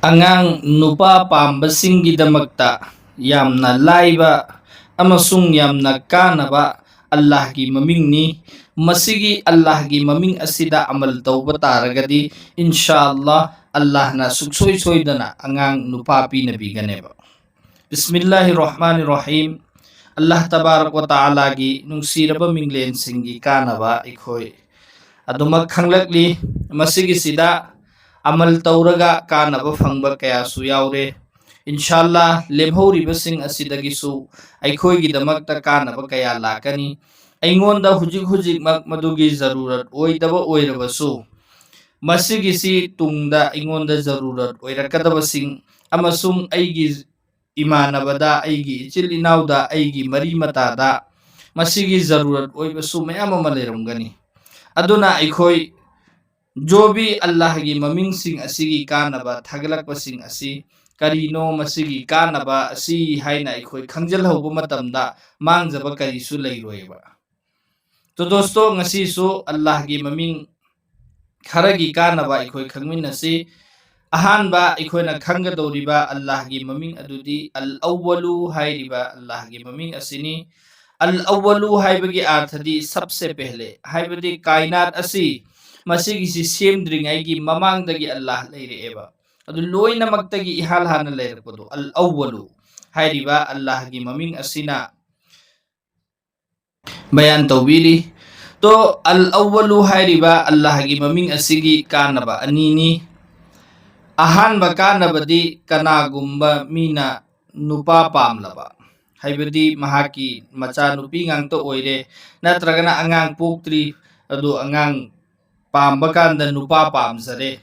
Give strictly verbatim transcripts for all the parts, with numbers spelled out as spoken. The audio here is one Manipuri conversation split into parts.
ꯑꯉꯥꯡ ꯅꯨꯄꯥ ꯄꯥꯝꯕꯁꯤꯡꯒꯤꯗꯃꯛꯇ ꯌꯥꯝꯅ ꯂꯥꯏꯕ ꯑꯃꯁꯨꯡ ꯌꯥꯝꯅ ꯀꯥꯟꯅꯕ ꯑꯜꯂꯥꯍꯒꯤ ꯃꯃꯤꯡꯅꯤ꯫ ꯃꯁꯤꯒꯤ ꯑꯜꯂꯥꯍꯒꯤ ꯃꯃꯤꯡ ꯑꯁꯤꯗ ꯑꯃꯜ ꯇꯧꯕ ꯇꯥꯔꯒꯗꯤ, ꯏꯟꯁꯥ ꯑꯜꯂꯥꯍ, ꯑꯜꯂꯥꯍꯅ ꯁꯨꯛꯁꯣꯏ ꯁꯣꯏꯗꯅ ꯑꯉꯥꯡ ꯅꯨꯄꯥ ꯄꯤꯅꯕꯤꯒꯅꯦꯕ꯫ ꯕꯤꯁꯃꯤꯜꯂꯥꯍꯤꯔ ꯔꯍꯃꯥꯅꯤꯔ ꯔꯍꯤꯝ꯫ ꯑꯜꯂꯥꯍ ꯇꯕꯥꯔꯛ ꯋ ꯇꯥꯂꯥꯒꯤ ꯅꯨꯡꯁꯤꯔꯕ ꯃꯤꯡꯂꯦꯟꯁꯤꯡꯒꯤ ꯀꯥꯟꯅꯕ ꯑꯩꯈꯣꯏ ꯑꯗꯨꯃꯛ ꯈꯪꯂꯛꯂꯤ꯫ ꯃꯁꯤꯒꯤꯁꯤꯗ ꯑꯃꯜ ꯇꯧꯔꯒ ꯀꯥꯟꯅꯕ ꯐꯪꯕ ꯀꯌꯥꯁꯨ ꯌꯥꯎꯔꯦ꯫ ꯏꯟꯁꯥ ꯑꯜꯂꯥꯍ, ꯂꯦꯝꯍꯧꯔꯤꯕꯁꯤꯡ ꯑꯁꯤꯗꯒꯤꯁꯨ ꯑꯩꯈꯣꯏꯒꯤꯗꯃꯛꯇ ꯀꯥꯟꯅꯕ ꯀꯌꯥ ꯂꯥꯛꯀꯅꯤ꯫ ꯑꯩꯉꯣꯟꯗ ꯍꯧꯖꯤꯛ ꯍꯧꯖꯤꯛꯃꯛ ꯃꯗꯨꯒꯤ ꯖꯔꯨꯔꯠ ꯑꯣꯏꯗꯕ ꯑꯣꯏꯔꯕꯁꯨ, ꯃꯁꯤꯒꯤꯁꯤ ꯇꯨꯡꯗ ꯑꯩꯉꯣꯟꯗ ꯖꯔꯨꯔꯠ ꯑꯣꯏꯔꯛꯀꯗꯕꯁꯤꯡ ꯑꯃꯁꯨꯡ ꯑꯩꯒꯤ ꯏꯃꯥꯟꯅꯕꯗ, ꯑꯩꯒꯤ ꯏꯆꯤꯜ ꯏꯅꯥꯎꯗ, ꯑꯩꯒꯤ ꯃꯔꯤ ꯃꯇꯥꯗ ꯃꯁꯤꯒꯤ ꯖꯔꯨꯔꯠ ꯑꯣꯏꯕꯁꯨ ꯃꯌꯥꯝ ꯑꯃ ꯂꯩꯔꯝꯒꯅꯤ꯫ ꯑꯗꯨꯅ ꯑꯩꯈꯣꯏ ꯖꯣꯕꯤ ꯑꯜꯂꯥꯍꯒꯤ ꯃꯃꯤꯡꯁꯤꯡ ꯑꯁꯤꯒꯤ ꯀꯥꯟꯅꯕ ꯊꯥꯒꯠꯂꯛꯄꯁꯤꯡ ꯑꯁꯤ ꯀꯔꯤꯅꯣ, ꯃꯁꯤꯒꯤ ꯀꯥꯟꯅꯕ ꯑꯁꯤ ꯍꯥꯏꯅ ꯑꯩꯈꯣꯏ ꯈꯪꯖꯤꯜꯍꯧꯕ ꯃꯇꯝꯗ ꯃꯥꯡꯖꯕ ꯀꯔꯤꯁꯨ ꯂꯩꯔꯣꯏꯕ꯫ ꯇꯣ ꯗꯣꯁꯇꯣ, ꯉꯁꯤꯁꯨ ꯑꯜꯂꯥꯍꯒꯤ ꯃꯃꯤꯡ ꯈꯔꯒꯤ ꯀꯥꯟꯅꯕ ꯑꯩꯈꯣꯏ ꯈꯪꯃꯤꯟꯅꯁꯤ꯫ ꯑꯍꯥꯟꯕ ꯑꯩꯈꯣꯏꯅ ꯈꯪꯒꯗꯧꯔꯤꯕ ꯑꯜꯂꯥꯍꯒꯤ ꯃꯃꯤꯡ ꯑꯗꯨꯗꯤ ꯑꯜ ꯑꯧꯋꯂꯨ ꯍꯥꯏꯔꯤꯕ ꯑꯜꯂꯥꯍꯒꯤ ꯃꯃꯤꯡ ꯑꯁꯤꯅꯤ꯫ ꯑꯜ ꯑꯧꯋꯂꯨ ꯍꯥꯏꯕꯒꯤ ꯑꯥꯔꯊꯗꯤ ꯁꯕꯁꯦ ꯄꯦꯍꯂꯦ, ꯍꯥꯏꯕꯗꯤ ꯀꯥꯏꯅꯥꯠ ꯑꯁꯤ, ꯃꯁꯤꯒꯤꯁꯤ ꯁꯦꯝꯗ꯭ꯔꯤꯉꯩꯒꯤ ꯃꯃꯥꯡꯗꯒꯤ ꯑꯜꯂꯥꯍ ꯂꯩꯔꯛꯑꯦꯕ꯫ ꯑꯗꯨ ꯂꯣꯏꯅꯃꯛꯇꯒꯤ ꯏꯍꯥꯟ ꯍꯥꯟꯅ ꯂꯩꯔꯛꯄꯗꯣ ꯑꯜ ꯑꯧꯋꯂꯨ ꯍꯥꯏꯔꯤꯕ ꯑꯜꯂꯥꯍꯒꯤ ꯃꯃꯤꯡ ꯑꯁꯤꯅ ꯕꯌꯥꯟ ꯇꯧꯕꯤꯔꯤ꯫ ꯇꯣ, ꯑꯜ ꯑꯧꯋꯂꯨ ꯍꯥꯏꯔꯤꯕ ꯑꯜꯂꯥꯍꯒꯤ ꯃꯃꯤꯡ ꯑꯁꯤꯒꯤ ꯀꯥꯟꯅꯕ ꯑꯅꯤꯅꯤ꯫ ꯑꯍꯥꯟꯕ ꯀꯥꯟꯅꯕꯗꯤ ꯀꯅꯥꯒꯨꯝꯕ ꯃꯤꯅ ꯅꯨꯄꯥ ꯄꯥꯝꯂꯕ, ꯍꯥꯏꯕꯗꯤ ꯃꯍꯥꯛꯀꯤ ꯃꯆꯥꯅꯨꯄꯤ ꯉꯥꯛꯇ ꯑꯣꯏꯔꯦ, ꯅꯠꯇ꯭ꯔꯒꯅ ꯑꯉꯥꯡ ꯄꯣꯛꯇ꯭ꯔꯤ, ꯑꯗꯨ ꯑꯉꯥꯡ ꯄꯥꯝꯕ ꯀꯥꯟꯗ ꯅꯨꯄꯥ ꯄꯥꯝꯖꯔꯦ,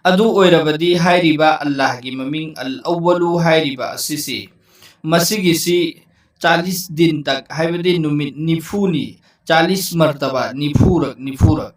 ꯑꯗꯨ ꯑꯣꯏꯔꯕꯗꯤ ꯍꯥꯏꯔꯤꯕ ꯑꯜꯂꯥꯍꯒꯤ ꯃꯃꯤꯡ ꯑꯜ ꯑꯧꯋꯂꯨ ꯍꯥꯏꯔꯤꯕ ꯑꯁꯤꯁꯤ, ꯃꯁꯤꯒꯤꯁꯤ ꯆꯥꯂꯤꯁ ꯗꯤꯟ ꯇꯛ, ꯍꯥꯏꯕꯗꯤ ꯅꯨꯃꯤꯠ ꯅꯤꯐꯨꯅꯤ, ꯆꯥꯂꯤꯁ ꯃꯔꯇꯕꯥ, ꯅꯤꯐꯨꯔꯛ, ꯅꯤꯐꯨꯔꯛ,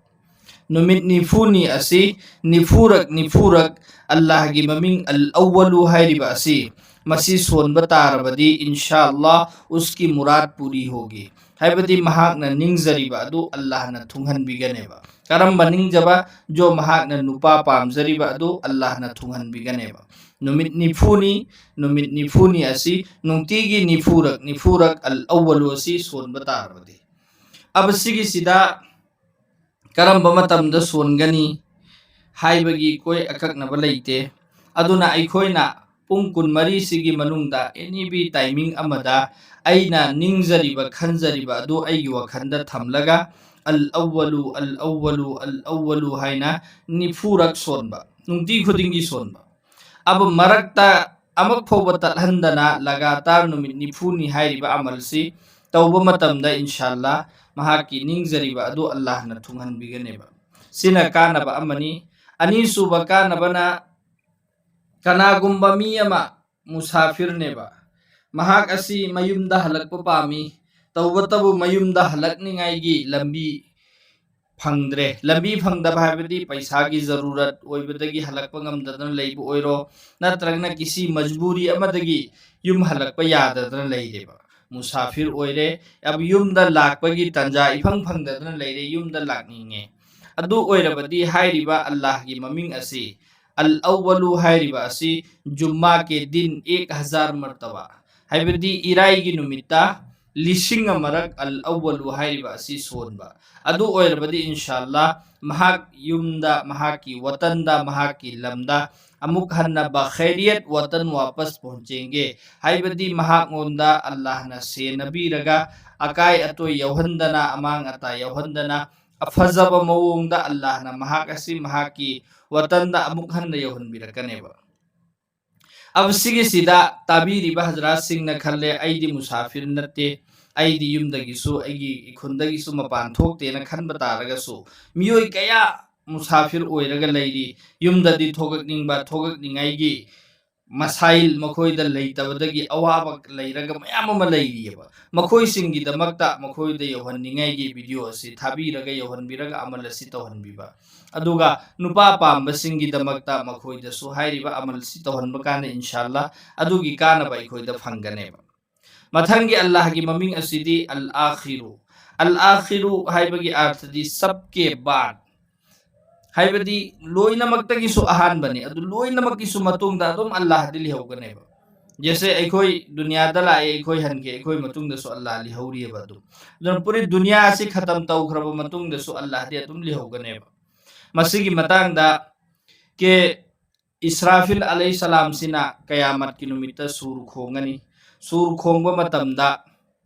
ꯅꯨꯃꯤꯠ ꯅꯤꯐꯨꯅꯤ ꯑꯁꯤ ꯅꯤꯐꯨꯔꯛ, ꯅꯤꯐꯨꯔꯛ ꯑꯜꯂꯥꯍꯒꯤ ꯃꯃꯤꯡ ꯑꯜ ꯑꯧꯋꯂꯨ ꯍꯥꯏꯔꯤꯕ ꯑꯁꯤ, ꯃꯁꯤ ꯁꯣꯟꯕ ꯇꯥꯔꯕꯗꯤ, ꯏꯟꯁꯥ ꯑꯜꯂꯥꯍ, ꯎꯁꯀꯤ ꯃꯨꯔꯥꯗ ꯄꯨꯔꯤ ꯍꯣꯒꯤ, ꯍꯥꯏꯕꯗꯤ ꯃꯍꯥꯛꯅ ꯅꯤꯡꯖꯔꯤꯕ ꯑꯗꯨ ꯑꯜꯂꯥꯍꯅ ꯊꯨꯡꯍꯟꯕꯤꯒꯅꯦꯕ꯫ ꯀꯔꯝꯕ ꯅꯤꯡꯖꯕ? ꯖꯣ ꯃꯍꯥꯛꯅ ꯅꯨꯄꯥ ꯄꯥꯝꯖꯔꯤꯕ ꯑꯗꯨ ꯑꯜꯂꯥꯍꯅ ꯊꯨꯡꯍꯟꯕꯤꯒꯅꯦꯕ꯫ ꯅꯨꯃꯤꯠ ꯅꯤꯐꯨꯅꯤ, ꯅꯨꯃꯤꯠ ꯅꯤꯐꯨꯅꯤ ꯑꯁꯤ ꯅꯨꯡꯇꯤꯒꯤ ꯅꯤꯐꯨꯔꯛ ꯅꯤꯐꯨꯔꯛ ꯑꯜ ꯑꯧꯋꯂꯨ ꯑꯁꯤ ꯁꯣꯟꯕ ꯇꯥꯔꯕꯗꯤ꯫ ꯑꯕ ꯁꯤꯒꯤꯁꯤꯗ ꯀꯔꯝꯕ ꯃꯇꯝꯗ ꯁꯣꯟꯒꯅꯤ ꯍꯥꯏꯕꯒꯤ ꯀꯣꯏ ꯑꯀꯛꯅꯕ ꯂꯩꯇꯦ꯫ ꯑꯗꯨꯅ ꯑꯩꯈꯣꯏꯅ ꯄꯨꯡ ꯀꯨꯟꯃꯔꯤꯁꯤꯒꯤ ꯃꯅꯨꯡꯗ any be timing ꯑꯃꯗ ꯑꯩꯅ ꯅꯤꯡꯖꯔꯤꯕ ꯈꯟꯖꯔꯤꯕ ꯑꯗꯨ ꯑꯩꯒꯤ ꯋꯥꯈꯜꯗ ꯊꯝꯂꯒ ꯑꯜ ꯑꯧꯋꯂꯨ ꯑꯜ ꯑꯧꯋꯂꯨ ꯑꯜ ꯑꯧꯋꯂꯨ ꯍꯥꯏꯅ ꯅꯤꯐꯨꯔꯛ ꯁꯣꯟꯕ, ꯅꯨꯡꯇꯤ ꯈꯨꯗꯤꯡꯒꯤ ꯁꯣꯟꯕ꯫ ꯑꯕ ꯃꯔꯛꯇ ꯑꯃꯨꯛ ꯐꯥꯎꯕ ꯇꯠꯍꯟꯗꯅ ꯂꯒꯥꯇꯥꯔ ꯅꯨꯃꯤꯠ ꯅꯤꯐꯨꯅꯤ ꯍꯥꯏꯔꯤꯕ ꯑꯃꯜꯁꯤ ꯇꯧꯕ ꯃꯇꯝꯗ ꯏꯟꯁꯥꯜꯂꯥ ꯃꯍꯥꯛꯀꯤ ꯅꯤꯡꯖꯔꯤꯕ ꯑꯗꯨ ꯑꯜꯂꯥꯍꯅ ꯊꯨꯡꯍꯟꯕꯤꯒꯅꯦꯕ꯫ ꯁꯤꯅ ꯀꯥꯟꯅꯕ ꯑꯃꯅꯤ꯫ ꯑꯅꯤꯁꯨꯕ ꯀꯥꯟꯅꯕꯅ ꯀꯅꯥꯒꯨꯝꯕ ꯃꯤ ꯑꯃ ꯃꯨꯁꯥꯐꯤꯔꯅꯦꯕ, ꯃꯍꯥꯛ ꯑꯁꯤ ꯃꯌꯨꯝꯗ ꯍꯜꯂꯛꯄ ꯄꯥꯝꯃꯤ, ꯇꯧꯕꯇꯕꯨ ꯃꯌꯨꯝꯗ ꯍꯜꯂꯛꯅꯤꯉꯥꯏꯒꯤ ꯂꯝꯕꯤ ꯐꯪꯗ꯭ꯔꯦ꯫ ꯂꯝꯕꯤ ꯐꯪꯗꯕ ꯍꯥꯏꯕꯗꯤ ꯄꯩꯁꯥꯒꯤ ꯖꯔꯨꯔꯠ ꯑꯣꯏꯕꯗꯒꯤ ꯍꯜꯂꯛꯄ ꯉꯝꯗꯗꯅ ꯂꯩꯕ ꯑꯣꯏꯔꯣ, ꯅꯠꯇ꯭ꯔꯒꯅ ꯀꯤꯁꯤ ꯃꯖꯕꯨꯔꯤ ꯑꯃꯗꯒꯤ ꯌꯨꯝ ꯍꯜꯂꯛꯄ ꯌꯥꯗꯗꯅ ꯂꯩꯔꯦꯕ꯫ ꯃꯨꯁꯥꯐꯤꯔ ꯑꯣꯏꯔꯦ, ꯑꯕ ꯌꯨꯝꯗ ꯂꯥꯛꯄꯒꯤ ꯇꯥꯟꯖꯥ ꯏꯐꯪ ꯐꯪꯗꯗꯅ ꯂꯩꯔꯦ, ꯌꯨꯝꯗ ꯂꯥꯛꯅꯤꯡꯉꯦ꯫ ꯑꯗꯨ ꯑꯣꯏꯔꯕꯗꯤ ꯍꯥꯏꯔꯤꯕ ꯑꯜꯂꯥꯍꯒꯤ ꯃꯃꯤꯡ ꯑꯁꯤ ꯑꯜ ꯑꯧꯋꯂꯨ ꯍꯥꯏꯔꯤꯕ ꯑꯁꯤ ꯖꯨꯝꯃꯥ ꯀꯦ ꯗꯤꯟ ꯑꯦꯛ ꯍꯖꯥꯔ ꯃꯔꯇꯕꯥ, ꯍꯥꯏꯕꯗꯤ ꯏꯔꯥꯏꯒꯤ ꯅꯨꯃꯤꯠꯇ ꯂꯤꯁꯤꯡ ꯑꯃꯔꯛ ꯑꯜ ꯑꯧꯋꯂꯨ ꯍꯥꯏꯔꯤꯕ ꯑꯁꯤ ꯁꯣꯟꯕ꯫ ꯑꯗꯨ ꯑꯣꯏꯔꯕꯗꯤ ꯏꯟꯁꯥꯜꯂꯥ ꯃꯍꯥꯛ ꯌꯨꯝꯗ, ꯃꯍꯥꯛꯀꯤ ꯋꯇꯟꯗ, ꯃꯍꯥꯛꯀꯤ ꯂꯝꯗ ꯑꯃꯨꯛ ꯍꯟꯅ ꯕꯈꯩꯔꯤꯌꯠ ꯋꯇꯟ ꯋꯥꯄꯁ ꯄꯍꯨꯟꯆꯦꯡꯒꯦ, ꯍꯥꯏꯕꯗꯤ ꯃꯍꯥꯛꯉꯣꯟꯗ ꯑꯜꯂꯥꯍꯅ ꯁꯦꯟꯅꯕꯤꯔꯒ ꯑꯀꯥꯏ ꯑꯇꯣꯏ ꯌꯧꯍꯟꯗꯅ, ꯑꯃꯥꯡ ꯑꯇꯥ ꯌꯧꯍꯟꯗꯅ, ꯑꯐꯖꯕ ꯃꯑꯣꯡꯗ ꯑꯜꯂꯥꯍꯅ ꯃꯍꯥꯛ ꯑꯁꯤ ꯃꯍꯥꯛꯀꯤ ꯋꯇꯟꯗ ꯑꯃꯨꯛ ꯍꯟꯅ ꯌꯧꯍꯟꯕꯤꯔꯛꯀꯅꯦꯕ꯫ ꯑꯕ ꯁꯤꯒꯤꯁꯤꯗ ꯇꯥꯕꯤꯔꯤꯕ ꯍꯖꯔꯥꯠꯁꯤꯡꯅ ꯈꯜꯂꯦ, "ꯑꯩꯗꯤ ꯃꯨꯁꯥꯐꯤꯔ ꯅꯠꯇꯦ, ꯑꯩꯗꯤ ꯌꯨꯝꯗꯒꯤꯁꯨ, ꯑꯩꯒꯤ ꯏꯈꯨꯟꯗꯒꯤꯁꯨ ꯃꯄꯥꯟ ꯊꯣꯛꯇꯦꯅ" ꯈꯟꯕ ꯇꯥꯔꯒꯁꯨ, ꯃꯤꯑꯣꯏ ꯀꯌꯥ ꯃꯨꯁꯥꯐꯤꯔ ꯑꯣꯏꯔꯒ ꯂꯩꯔꯤ꯫ ꯌꯨꯝꯗꯗꯤ ꯊꯣꯛꯂꯛꯅꯤꯡꯕ, ꯊꯣꯛꯂꯛꯅꯤꯡꯉꯥꯏꯒꯤ ꯃꯁꯥꯏꯜ ꯃꯈꯣꯏꯗ ꯂꯩꯇꯕꯗꯒꯤ ꯑꯋꯥꯕ ꯂꯩꯔꯒ ꯃꯌꯥꯝ ꯑꯃ ꯂꯩꯔꯤꯑꯕ꯫ ꯃꯈꯣꯏꯁꯤꯡꯒꯤꯗꯃꯛꯇ ꯃꯈꯣꯏꯗ ꯌꯧꯍꯟꯅꯤꯡꯉꯥꯏꯒꯤ ꯚꯤꯗꯤꯑꯣ ꯑꯁꯤ ꯊꯥꯕꯤꯔꯒ, ꯌꯧꯍꯟꯕꯤꯔꯒ ꯑꯃꯜ ꯑꯁꯤ ꯇꯧꯍꯟꯕꯤꯕ꯫ ꯑꯗꯨꯒ ꯅꯨꯄꯥ ꯄꯥꯝꯕꯁꯤꯡꯒꯤꯗꯃꯛꯇ ꯃꯈꯣꯏꯗꯁꯨ ꯍꯥꯏꯔꯤꯕ ꯑꯃꯜꯁꯤ ꯇꯧꯍꯟꯕ ꯀꯥꯟꯗ ꯏꯟꯁꯥꯜꯂꯥ ꯑꯗꯨꯒꯤ ꯀꯥꯟꯅꯕ ꯑꯩꯈꯣꯏꯗ ꯐꯪꯒꯅꯦꯕ꯫ ꯃꯊꯪꯒꯤ ꯑꯜꯂꯥꯍꯒꯤ ꯃꯃꯤꯡ ꯑꯁꯤꯗꯤ ꯑꯜ ꯑꯥꯈꯤꯔꯨ, ꯑꯜ ꯑꯥꯈꯤꯔꯨ ꯍꯥꯏꯕꯒꯤ ꯑꯥꯔꯊꯗꯤ ꯁꯕꯀꯦ ꯕꯥꯗ, ꯍꯥꯏꯕꯗꯤ ꯂꯣꯏꯅꯃꯛꯇꯒꯤꯁꯨ ꯑꯍꯥꯟꯕꯅꯤ, ꯑꯗꯨ ꯂꯣꯏꯅꯃꯛꯀꯤꯁꯨ ꯃꯇꯨꯡꯗ ꯑꯗꯨꯝ ꯑꯜꯂꯥꯍꯗꯤ ꯂꯩꯍꯧꯒꯅꯦꯕ꯫ ꯖꯦꯁꯦ ꯑꯩꯈꯣꯏ ꯗꯨꯅꯤꯌꯥꯗ ꯂꯥꯛꯑꯦ, ꯑꯩꯈꯣꯏ ꯍꯟꯈꯤ, ꯑꯩꯈꯣꯏ ꯃꯇꯨꯡꯗꯁꯨ ꯑꯜꯂꯥꯍ ꯂꯩꯍꯧꯔꯤꯑꯕ꯫ ꯑꯗꯨꯝ ꯑꯗꯨꯅ ꯄꯨꯔꯤ ꯗꯨꯅꯤꯌꯥ ꯑꯁꯤ ꯈꯇꯝ ꯇꯧꯈ꯭ꯔꯕ ꯃꯇꯨꯡꯗꯁꯨ ꯑꯜꯂꯥꯍꯗꯤ ꯑꯗꯨꯝ ꯂꯩꯍꯧꯒꯅꯦꯕ꯫ ꯃꯁꯤꯒꯤ ꯃꯇꯥꯡꯗ ꯀꯦ ꯏꯁꯔꯥꯐꯤꯜ ꯑꯂꯩꯍꯤ ꯁꯂꯥꯝꯁꯤꯅ ꯀꯌꯥꯃꯠꯀꯤ ꯅꯨꯃꯤꯠꯇ ꯁꯨꯔ ꯈꯣꯡꯒꯅꯤ꯫ ꯁꯨꯔ ꯈꯣꯡꯕ ꯃꯇꯝꯗ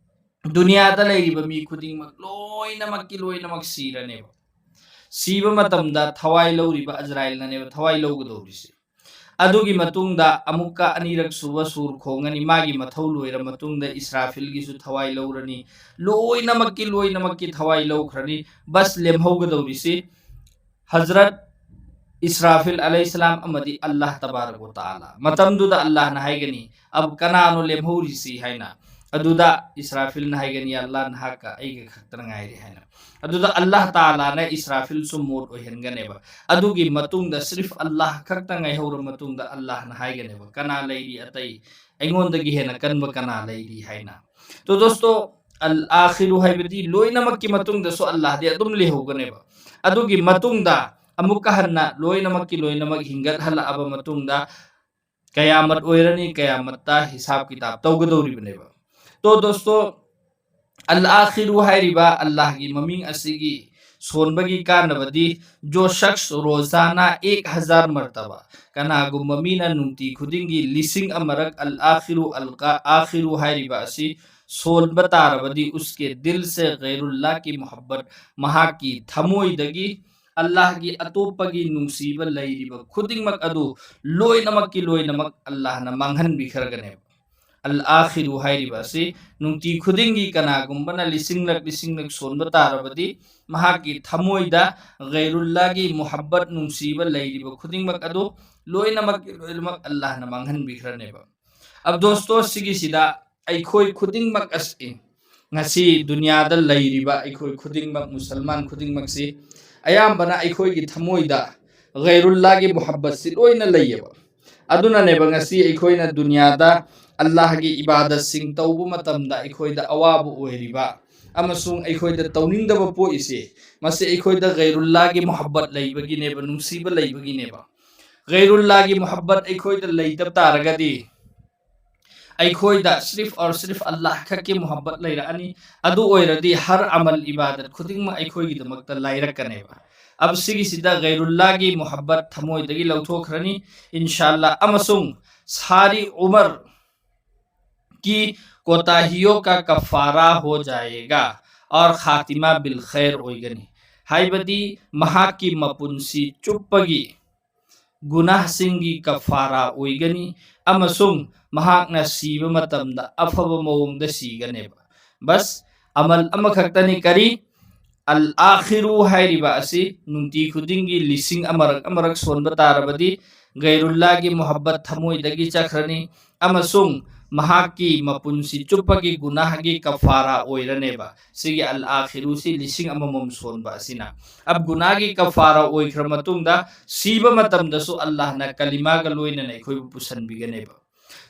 ꯗꯨꯅꯤꯌꯥꯗ ꯂꯩꯔꯤꯕ ꯃꯤ ꯈꯨꯗꯤꯡꯃꯛ ꯂꯣꯏꯅꯃꯛꯀꯤ ꯂꯣꯏꯅꯃꯛ ꯁꯤꯔꯅꯦꯕ꯫ ꯁꯤꯕ ꯃꯇꯝꯗ ꯊꯋꯥꯏ ꯂꯧꯔꯤꯕ ꯑꯖꯔꯥꯏꯜꯅꯅꯦꯕ ꯊꯋꯥꯏ ꯂꯧꯒꯗꯧꯔꯤꯁꯦ꯫ ꯑꯗꯨꯒꯤ ꯃꯇꯨꯡꯗ ꯑꯃꯨꯛꯀ ꯑꯅꯤꯔꯛ ꯁꯨꯕ ꯁꯨꯔ ꯈꯣꯡꯉꯅꯤ꯫ ꯃꯥꯒꯤ ꯃꯊꯧ ꯂꯣꯏꯔ ꯃꯇꯨꯡꯗ ꯏꯁꯔꯥꯐꯤꯜꯒꯤꯁꯨ ꯊꯋꯥꯏ ꯂꯧꯔꯅꯤ꯫ ꯂꯣꯏꯅꯃꯛꯀꯤ ꯂꯣꯏꯅꯃꯛꯀꯤ ꯊꯋꯥꯏ ꯂꯧꯈ꯭ꯔꯅꯤ꯫ ꯕꯁ ꯂꯦꯝꯍꯧꯒꯗꯧꯔꯤꯁꯤ ꯍꯖꯔꯠ ꯏꯁꯔꯥꯐꯤꯜ ꯑꯂꯩꯍꯤꯁꯂꯥꯝ ꯑꯃꯗꯤ ꯑꯜꯂꯥꯍ ꯇꯕꯥꯔꯛ ꯋ ꯇꯥꯂꯥ꯫ ꯃꯇꯝꯗꯨꯗ ꯑꯜꯂꯥꯍꯅ ꯍꯥꯏꯒꯅꯤ, "ꯑꯕ ꯀꯅꯥꯅꯣ ꯂꯦꯝꯍꯧꯔꯤꯁꯤ?" ꯍꯥꯏꯅ꯫ ꯑꯗꯨꯗ ꯏꯁꯔꯥꯐꯤꯜꯅ ꯍꯥꯏꯒꯅꯤ, "ꯑꯜꯂꯥꯍ, ꯅꯍꯥꯛꯀ ꯑꯩꯒ ꯈꯛꯇꯅ ꯉꯥꯏꯔꯦ" ꯍꯥꯏꯅ꯫ ꯑꯗꯨꯗ ꯑꯜꯂꯥꯍ ꯇꯥꯂꯥꯅ ꯏꯁꯔꯥꯐꯤꯜꯁꯨ ꯃꯣꯠ ꯑꯣꯏꯍꯟꯒꯅꯦꯕ꯫ ꯑꯗꯨꯒꯤ ꯃꯇꯨꯡꯗ ꯁꯤꯔꯐ ꯑꯜꯂꯥꯍ ꯈꯛꯇ ꯉꯥꯏꯍꯧꯔ ꯃꯇꯨꯡꯗ ꯑꯜꯂꯥꯍꯅ ꯍꯥꯏꯒꯅꯦꯕ, "ꯀꯅꯥ ꯂꯩꯔꯤ ꯑꯇꯩ? ꯑꯩꯉꯣꯟꯗꯒꯤ ꯍꯦꯟꯅ ꯀꯟꯕ ꯀꯅꯥ ꯂꯩꯔꯤ?" ꯍꯥꯏꯅ꯫ ꯇꯣ ꯗꯣꯁꯇꯣ, ꯑꯜ ꯑꯥꯈꯤꯔꯨ ꯍꯥꯏꯕꯗꯤ ꯂꯣꯏꯅꯃꯛꯀꯤ ꯃꯇꯨꯡꯗꯁꯨ ꯑꯜꯂꯥꯍꯗꯤ ꯑꯗꯨꯝ ꯂꯩꯍꯧꯒꯅꯦꯕ꯫ ꯑꯗꯨꯒꯤ ꯃꯇꯨꯡꯗ ꯑꯃꯨꯛꯀ ꯍꯟꯅ ꯂꯣꯏꯅꯃꯛꯀꯤ ꯂꯣꯏꯅꯃꯛ ꯍꯤꯡꯒꯠꯍꯜꯂꯛꯑꯕ ꯃꯇꯨꯡꯗ ꯀꯌꯥꯃꯠ ꯑꯣꯏꯔꯅꯤ, ꯀꯌꯥꯃꯠꯇ ꯍꯤꯁꯥꯕ ꯀꯤꯇꯥꯕ ꯇꯧꯒꯗꯧꯔꯤꯕꯅꯦꯕ꯫ ꯇꯣ ꯗꯣꯁꯇꯣ, ꯑꯜ ꯑꯥꯈꯤꯔꯨ ꯍꯥꯏꯔꯤꯕ ꯑꯜꯂꯥꯍꯒꯤ ꯃꯃꯤꯡ ꯑꯁꯤꯒꯤ ꯁꯣꯟꯕꯒꯤ ꯀꯥꯟꯅꯕꯗꯤ, "ꯖꯣ ꯁꯈꯁ ꯔꯣꯖꯥꯅꯥ ꯑꯦꯛ ꯍꯖꯥꯔ ꯃꯔꯇꯕꯥ", ꯀꯅꯥꯒꯨꯝꯕ ꯃꯤꯅ ꯅꯨꯡꯇꯤ ꯈꯨꯗꯤꯡꯒꯤ ꯂꯤꯁꯤꯡ ꯑꯃꯔꯛ "ꯑꯜ ꯑꯥꯈꯤꯔꯨ, ꯑꯜ ꯑꯥꯈꯤꯔꯨ" ꯍꯥꯏꯔꯤꯕ ꯑꯁꯤ ꯁꯣꯟꯕ ꯇꯥꯔꯕꯗꯤ, "ꯎꯁꯀꯦ ꯗꯤꯜ ꯁꯦ ꯒꯩꯔꯨꯜꯂꯥꯍ ꯀꯤ ꯃꯨꯍꯕꯠ", ꯃꯍꯥꯛꯀꯤ ꯊꯃꯣꯏꯗꯒꯤ ꯑꯜꯂꯥꯍꯒꯤ ꯑꯇꯣꯞꯄꯒꯤ ꯅꯨꯡꯁꯤꯕ ꯂꯩꯔꯤꯕ ꯈꯨꯗꯤꯡꯃꯛ ꯑꯗꯨ ꯂꯣꯏꯅꯃꯛꯀꯤ ꯂꯣꯏꯅꯃꯛ ꯑꯜꯂꯥꯍꯅ ꯃꯥꯡꯍꯟꯕꯤꯈ꯭ꯔꯒꯅꯦꯕ꯫ ꯑꯜ ꯑꯥꯈꯤꯔꯨ ꯍꯥꯏꯔꯤꯕ ꯑꯁꯤ ꯅꯨꯡꯇꯤ ꯈꯨꯗꯤꯡꯒꯤ ꯀꯅꯥꯒꯨꯝꯕꯅ ꯂꯤꯁꯤꯡꯂꯛ ꯂꯤꯁꯤꯡꯂꯛ ꯁꯣꯟꯕ ꯇꯥꯔꯕꯗꯤ, ꯃꯍꯥꯛꯀꯤ ꯊꯃꯣꯏꯗ ꯒꯩꯔꯨꯜꯂꯥꯍꯒꯤ ꯃꯨꯍꯕꯠ, ꯅꯨꯡꯁꯤꯕ ꯂꯩꯔꯤꯕ ꯈꯨꯗꯤꯡꯃꯛ ꯑꯗꯨ ꯂꯣꯏꯅꯃꯛ ꯂꯣꯏꯅꯃꯛ ꯑꯜꯂꯥꯍꯅ ꯃꯥꯡꯍꯟꯕꯤꯈ꯭ꯔꯅꯦꯕ꯫ ꯑꯕ ꯗꯣꯁꯇꯣ, ꯁꯤꯒꯤꯁꯤꯗ ꯑꯩꯈꯣꯏ ꯈꯨꯗꯤꯡꯃꯛ ꯑꯁꯤ, ꯉꯁꯤ ꯗꯨꯅꯤꯌꯥꯗ ꯂꯩꯔꯤꯕ ꯑꯩꯈꯣꯏ ꯈꯨꯗꯤꯡꯃꯛ, ꯃꯨꯁꯜꯃꯥꯟ ꯈꯨꯗꯤꯡꯃꯛꯁꯤ ꯑꯌꯥꯝꯕꯅ ꯑꯩꯈꯣꯏꯒꯤ ꯊꯃꯣꯏꯗ ꯒꯩꯔꯨꯜꯂꯥꯍꯒꯤ ꯃꯨꯍꯕꯠꯁꯤ ꯂꯣꯏꯅ ꯂꯩꯌꯦꯕ꯫ ꯑꯗꯨꯅꯅꯦꯕ ꯉꯁꯤ ꯑꯩꯈꯣꯏꯅ ꯗꯨꯅꯤꯌꯥꯗ ꯑꯜꯂꯥꯍꯒꯤ ꯏꯕꯥꯗꯠꯁꯤꯡ ꯇꯧꯕ ꯃꯇꯝꯗ ꯑꯩꯈꯣꯏꯗ ꯑꯋꯥꯕ ꯑꯣꯏꯔꯤꯕ, ꯑꯃꯁꯨꯡ ꯑꯩꯈꯣꯏꯗ ꯇꯧꯅꯤꯡꯗꯕ ꯄꯣꯛꯏꯁꯦ, ꯃꯁꯤ ꯑꯩꯈꯣꯏꯗ ꯒꯩꯔꯨꯜꯂꯥꯒꯤ ꯃꯨꯍꯕꯠ ꯂꯩꯕꯒꯤꯅꯦꯕ, ꯅꯨꯡꯁꯤꯕ ꯂꯩꯕꯒꯤꯅꯦꯕ꯫ ꯒꯩꯔꯨꯜꯂꯥꯒꯤ ꯃꯨꯍꯕꯠ ꯑꯩꯈꯣꯏꯗ ꯂꯩꯇꯕ ꯇꯥꯔꯒꯗꯤ ꯑꯩꯈꯣꯏꯗ ꯁ꯭ꯔꯤꯐ ꯑꯣꯔ ꯁ꯭ꯔꯤꯐ ꯑꯜꯂꯥꯍ ꯈꯛꯀꯤ ꯃꯨꯍꯕꯠ ꯂꯩꯔꯛꯑꯅꯤ꯫ ꯑꯗꯨ ꯑꯣꯏꯔꯗꯤ ꯍꯔ ꯑꯃꯜ ꯏꯕꯥꯗꯠ ꯈꯨꯗꯤꯡꯃꯛ ꯑꯩꯈꯣꯏꯒꯤꯗꯃꯛꯇ ꯂꯥꯏꯔꯛꯀꯅꯦꯕ꯫ ꯑꯕ ꯁꯤꯒꯤꯁꯤꯗ ꯒꯩꯔꯨꯜꯂꯥꯒꯤ ꯃꯨꯍꯕꯠ ꯊꯃꯣꯏꯗꯒꯤ ꯂꯧꯊꯣꯛꯈ꯭ꯔꯅꯤ, ꯏꯟꯁꯥ ꯑꯜꯂꯥꯍ꯫ ꯑꯃꯁꯨꯡ ꯁꯥꯔꯤ ꯎꯃꯔ ꯀꯤ ꯀꯣꯇꯥꯍꯤꯌꯣ ꯀ ꯀꯐꯥꯔꯥ ꯍꯣ ꯖꯥꯌꯦꯒꯥ ꯑꯣꯔ ꯈꯥꯇꯤꯃꯥ ꯕꯤꯜ ꯈꯩꯔ ꯑꯣꯏꯒꯅꯤ꯫ ꯍꯥꯏꯕꯗꯤ ꯃꯍꯥꯛꯀꯤ ꯃꯄꯨꯟꯁꯤ ꯆꯨꯞꯄꯒꯤ ꯒꯨꯅꯥꯍꯁꯤꯡꯒꯤ ꯀꯐꯥꯔꯥ ꯑꯣꯏꯒꯅꯤ ꯑꯃꯁꯨꯡ ꯃꯍꯥꯛꯅ ꯁꯤꯕ ꯃꯇꯝꯗ ꯑꯐꯕ ꯃꯑꯣꯡꯗ ꯁꯤꯒꯅꯦꯕ꯫ ꯕꯁ ꯑꯃꯜ ꯑꯃꯈꯛꯇꯅꯤ꯫ ꯀꯔꯤ? ꯑꯜ ꯑꯥꯈꯤꯔꯨ ꯍꯥꯏꯔꯤꯕ ꯑꯁꯤ ꯅꯨꯡꯇꯤ ꯈꯨꯗꯤꯡꯒꯤ ꯂꯤꯁꯤꯡ ꯑꯃꯔꯛ ꯑꯃꯔꯛ ꯁꯣꯟꯕ ꯇꯥꯔꯕꯗꯤ ꯒꯩꯔꯨꯜꯂꯥꯒꯤ ꯃꯨꯍꯕꯠ ꯊꯃꯣꯏꯗꯒꯤ ꯆꯠꯈ꯭ꯔꯅꯤ ꯑꯃꯁꯨꯡ ꯃꯍꯥꯛꯀꯤ ꯃꯄꯨꯟꯁꯤ ꯆꯨꯞꯄꯒꯤ ꯒꯨꯅꯥꯍꯒꯤ ꯀꯐꯥꯔꯥ ꯑꯣꯏꯔꯅꯦꯕ꯫ ꯁꯤꯒꯤ ꯑꯜ ꯑꯥꯈꯤꯔꯨꯁꯤ ꯂꯤꯁꯤꯡ ꯑꯃꯃꯝ ꯁꯣꯟꯕ ꯑꯁꯤꯅ꯫ ꯑꯕ ꯒꯨꯅꯥꯒꯤ ꯀꯐꯥꯔꯥ ꯑꯣꯏꯈ꯭ꯔ ꯃꯇꯨꯡꯗ ꯁꯤꯕ ꯃꯇꯝꯗꯁꯨ ꯑꯜꯂꯥꯍꯅ ꯀꯂꯤꯃꯥꯒ ꯂꯣꯏꯅꯅ ꯑꯩꯈꯣꯏꯕꯨ ꯄꯨꯁꯟꯕꯤꯒꯅꯦꯕ꯫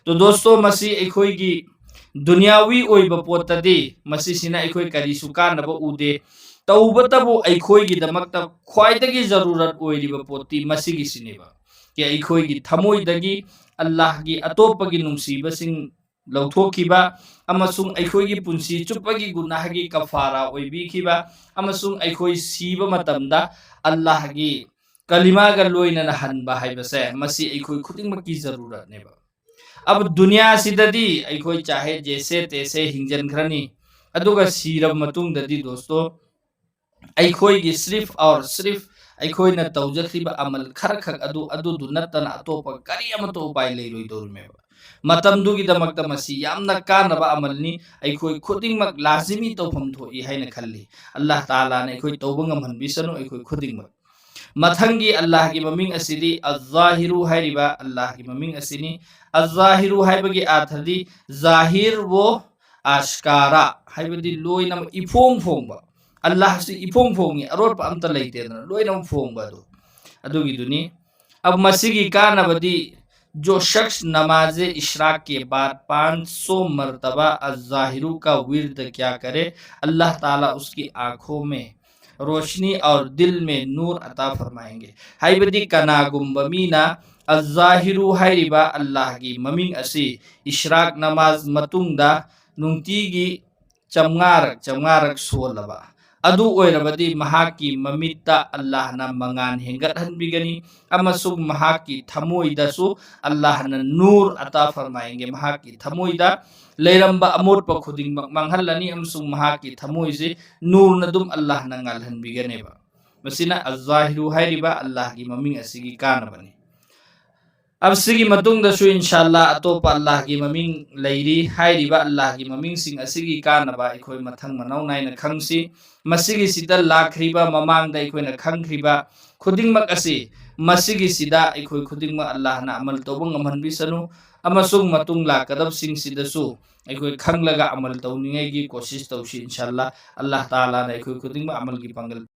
ꯇꯣ ꯗꯣꯁꯇꯣ, ꯃꯁꯤ ꯑꯩꯈꯣꯏꯒꯤ ꯗꯨꯅꯤꯌꯥꯋꯤ ꯑꯣꯏꯕ ꯄꯣꯠꯇꯗꯤ ꯃꯁꯤꯁꯤꯅ ꯑꯩꯈꯣꯏ ꯀꯔꯤꯁꯨ ꯀꯥꯟꯅꯕ ꯎꯗꯦ꯫ ꯇꯧꯕꯇꯕꯨ ꯑꯩꯈꯣꯏꯒꯤꯗꯃꯛꯇ ꯈ꯭ꯋꯥꯏꯗꯒꯤ ꯖꯔꯨꯔꯠ ꯑꯣꯏꯔꯤꯕ ꯄꯣꯠꯇꯤ ꯃꯁꯤꯒꯤꯁꯤꯅꯦꯕ, ꯀꯤ ꯑꯩꯈꯣꯏꯒꯤ ꯊꯃꯣꯏꯗꯒꯤ ꯑꯜꯂꯥꯍꯒꯤ ꯑꯇꯣꯞꯄꯒꯤ ꯅꯨꯡꯁꯤꯕꯁꯤꯡ ꯂꯧꯊꯣꯛꯈꯤꯕ ꯑꯃꯁꯨꯡ ꯑꯩꯈꯣꯏꯒꯤ ꯄꯨꯟꯁꯤ ꯆꯨꯞꯄꯒꯤ ꯒꯨꯅꯥꯍꯒꯤ ꯀꯐꯥꯔꯥ ꯑꯣꯏꯕꯤꯈꯤꯕ ꯑꯃꯁꯨꯡ ꯑꯩꯈꯣꯏ ꯁꯤꯕ ꯃꯇꯝꯗ ꯑꯜꯂꯥꯍꯒꯤ ꯀꯂꯤꯃꯥꯒ ꯂꯣꯏꯅꯅ ꯍꯟꯕ ꯍꯥꯏꯕꯁꯦ ꯃꯁꯤ ꯑꯩꯈꯣꯏ ꯈꯨꯗꯤꯡꯃꯛꯀꯤ ꯖꯔꯨꯔꯠꯅꯦꯕ꯫ ꯑꯕ ꯗꯨꯅꯤꯌꯥꯁꯤꯗꯗꯤ ꯑꯩꯈꯣꯏ ꯆꯥꯍꯦ ꯖꯦꯁꯦ ꯇꯦꯁꯦ ꯍꯤꯡꯖꯟꯈ꯭ꯔꯅꯤ, ꯑꯗꯨꯒ ꯁꯤꯔꯕ ꯃꯇꯨꯡꯗꯗꯤ ꯗꯣꯁꯇꯣ ꯑꯩꯈꯣꯏꯒꯤ ꯁ꯭ꯔꯤꯐ ꯑꯣꯔ ꯁ꯭ꯔꯤꯐ ꯑꯩꯈꯣꯏꯅ ꯇꯧꯖꯈ꯭ꯔꯤꯕ ꯑꯃꯜ ꯈꯔꯈꯛ ꯑꯗꯨ, ꯑꯗꯨꯗꯨ ꯅꯠꯇꯅ ꯑꯇꯣꯞꯄ ꯀꯔꯤ ꯑꯃꯠꯇ ꯎꯄꯥꯏ ꯂꯩꯔꯣꯏꯗꯧꯔꯤꯃꯦꯕ꯫ ꯃꯇꯝꯗꯨꯒꯤꯗꯃꯛꯇ ꯃꯁꯤ ꯌꯥꯝꯅ ꯀꯥꯟꯅꯕ ꯑꯃꯜꯅꯤ꯫ ꯑꯩꯈꯣꯏ ꯈꯨꯗꯤꯡꯃꯛ ꯂꯥꯖꯤꯃꯤ ꯇꯧꯐꯝ ꯊꯣꯛꯏ ꯍꯥꯏꯅ ꯈꯜꯂꯤ꯫ ꯑꯜꯂꯥꯍ ꯇꯥꯂꯥꯅ ꯑꯩꯈꯣꯏ ꯇꯧꯕ ꯉꯝꯍꯟꯕꯤꯁꯅꯨ ꯑꯩꯈꯣꯏ ꯈꯨꯗꯤꯡꯃꯛ꯫ ꯃꯊꯪꯒꯤ ꯑꯜꯂꯥꯍꯒꯤ ꯃꯃꯤꯡ ꯑꯁꯤꯗꯤ ꯑꯜ-ꯖꯥꯍꯤꯔꯨ ꯍꯥꯏꯔꯤꯕ ꯑꯜꯂꯥꯍꯒꯤ ꯃꯃꯤꯡ ꯑꯁꯤꯅꯤ꯫ ꯑꯜ-ꯖꯥꯍꯤꯔꯨ ꯍꯥꯏꯕꯒꯤ ꯑꯥꯔꯊꯗꯤ ꯖꯥꯍꯤꯔ ꯋꯣ ꯑꯥꯁꯀꯥꯔꯥ, ꯍꯥꯏꯕꯗꯤ ꯂꯣꯏꯅꯃꯛ ꯏꯐꯣꯡ ꯐꯣꯡꯕ꯫ ꯑꯜꯂꯥꯍꯁꯤ ꯏꯐꯣꯡ ꯐꯣꯡꯉꯤ, ꯑꯔꯣꯠꯄ ꯑꯝꯇ ꯂꯩꯇꯦꯗꯅ, ꯂꯣꯏꯅꯃꯛ ꯐꯣꯡꯕ ꯑꯗꯨ, ꯑꯗꯨꯒꯤꯗꯨꯅꯤ꯫ ꯑꯕ ꯃꯁꯤꯒꯤ ꯀꯥꯟꯅꯕꯗꯤ जो शख्स नमाज इशराक के बाद पाँच सौ मरतबा अज़्ज़ाहिरू का विर्द क्या करे, अल्लाह ताला उसकी आंखों में रोशनी और दिल में नूर अता फरमाएंगे꯫ ꯍꯥꯏꯕꯗꯤ ꯀꯅꯥꯒꯨꯝꯕ ꯃꯤꯅ ꯑꯖꯥꯍꯤꯔꯨ ꯍꯥꯏꯔꯤꯕ ꯑꯜꯂꯥꯍꯒꯤ ꯃꯃꯤꯡ ꯑꯁꯤ ꯏꯁ꯭ꯔꯥꯛ ꯅꯃꯥꯖ ꯃꯇꯨꯡꯗ ꯅꯨꯡꯇꯤꯒꯤ ꯆꯥꯝꯃꯉꯥꯔꯛ ꯆꯥꯝꯃꯉꯥꯔꯛ ꯁꯣꯜꯂꯕ ꯑꯗꯨ ꯑꯣꯏꯔꯕꯗꯤ ꯃꯍꯥꯛꯀꯤ ꯃꯃꯤꯠꯇ ꯑꯜꯂꯥꯍꯅ ꯃꯉꯥꯜ ꯍꯦꯟꯒꯠꯍꯟꯕꯤꯒꯅꯤ ꯑꯃꯁꯨꯡ ꯃꯍꯥꯛꯀꯤ ꯊꯃꯣꯏꯗꯁꯨ ꯑꯜꯂꯥꯍꯅ ꯅꯨꯔ ꯑꯇꯥ ꯐꯔꯃꯥꯏꯒꯦ꯫ ꯃꯍꯥꯛꯀꯤ ꯊꯃꯣꯏꯗ ꯂꯩꯔꯝꯕ ꯑꯃꯣꯠꯄ ꯈꯨꯗꯤꯡꯃꯛ ꯃꯥꯡꯍꯜꯂꯅꯤ ꯑꯃꯁꯨꯡ ꯃꯍꯥꯛꯀꯤ ꯊꯃꯣꯏꯁꯤ ꯅꯨꯔꯅ ꯑꯗꯨꯝ ꯑꯜꯂꯥꯍꯅ ꯉꯥꯜꯍꯟꯕꯤꯒꯅꯦꯕ꯫ ꯃꯁꯤꯅ ꯑꯖꯥꯍꯤꯔꯨ ꯍꯥꯏꯔꯤꯕ ꯑꯜꯂꯥꯍꯒꯤ ꯃꯃꯤꯡ ꯑꯁꯤꯒꯤ ꯀꯥꯟꯅꯕꯅꯤ꯫ ꯑꯁꯤꯒꯤ ꯃꯇꯨꯡꯗꯁꯨ ꯏꯟꯁꯥꯜꯂꯥ ꯑꯇꯣꯞꯄ ꯑꯜꯂꯥꯍꯒꯤ ꯃꯃꯤꯡ ꯂꯩꯔꯤ꯫ ꯍꯥꯏꯔꯤꯕ ꯑꯜꯂꯥꯍꯒꯤ ꯃꯃꯤꯡꯁꯤꯡ ꯑꯁꯤꯒꯤ ꯀꯥꯟꯅꯕ ꯑꯩꯈꯣꯏ ꯃꯊꯪ ꯃꯅꯥꯎ ꯅꯥꯏꯅ ꯈꯪꯁꯤ꯫ ꯃꯁꯤꯒꯤꯁꯤꯗ ꯂꯥꯛꯈ꯭ꯔꯤꯕ ꯃꯃꯥꯡꯗ ꯑꯩꯈꯣꯏꯅ ꯈꯪꯈ꯭ꯔꯤꯕ ꯈꯨꯗꯤꯡꯃꯛ ꯑꯁꯤ ꯃꯁꯤꯒꯤꯁꯤꯗ ꯑꯩꯈꯣꯏ ꯈꯨꯗꯤꯡꯃꯛ ꯑꯜꯂꯥꯍꯅ ꯑꯃꯜ ꯇꯧꯕ ꯉꯝꯍꯟꯕꯤꯁꯅꯨ ꯑꯃꯁꯨꯡ ꯃꯇꯨꯡ ꯂꯥꯛꯀꯗꯕꯁꯤꯡꯁꯤꯗꯁꯨ ꯑꯩꯈꯣꯏ ꯈꯪꯂꯒ ꯑꯃꯜ ꯇꯧꯅꯤꯡꯉꯥꯏꯒꯤ ꯀꯣꯁꯤꯁ ꯇꯧꯁꯤ꯫ ꯏꯟꯁꯥꯜꯂꯥ ꯑꯜꯂꯥꯍ ꯇꯥꯂꯥꯅ ꯑꯩꯈꯣꯏ ꯈꯨꯗꯤꯡꯃꯛ ꯑꯃꯜꯒꯤ ꯄꯥꯡꯒꯜ